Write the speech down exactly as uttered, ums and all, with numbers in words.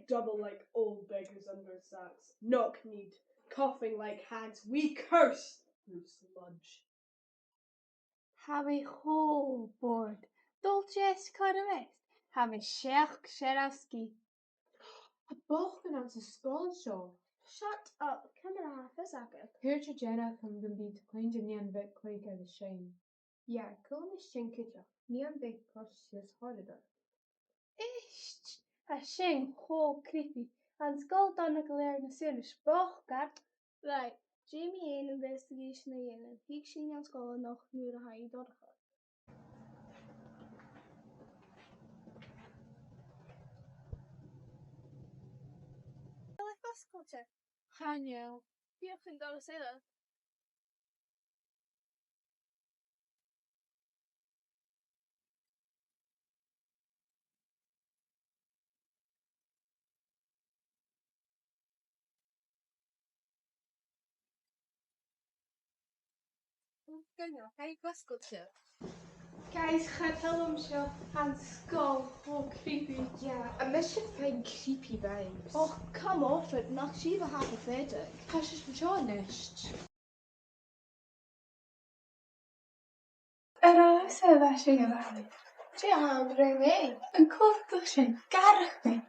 double like old beggars under sacks, knock-kneed, coughing like hags, we curse through sludge. Tha mi cho bored. Dol deas cur a-mach. Tha mi seachd searbh sgìth. Tha bochdan anns an sgoil seo. Shut up, ciamar a tha fios agad? Thuirt an duine agam gum biodh tu a' cluinntinn nighean bheag cloiche air a sin. Yeah, cuiridh mi sin cuideachd. Nighean bheag poist is horrible. Ist! Tha sin cho creepy. An sgoil dona gu lèir nas ùire 's bochd agad. Right, dè mu dheidhinn investigation a dhèanamh? Thig sinn dhan sgoil a-nochd nuair a tha i dorcha. Bheil e fosgailte? Chan eil. Feuch an doras eile. Gu dearbh, tha i fosgailte. Guys, cha toil leam seo. Tha an sgoil cho creepy. Yeah, tha mise a' faighinn creepy vibes. Oh, come off it, nach sibh a tha gu faighinn. Tha sibh seo a-nis. Air ais a-rithist, a bhalaich. Dè tha an rùm a-nis? An coltach sin, gàrradh mi.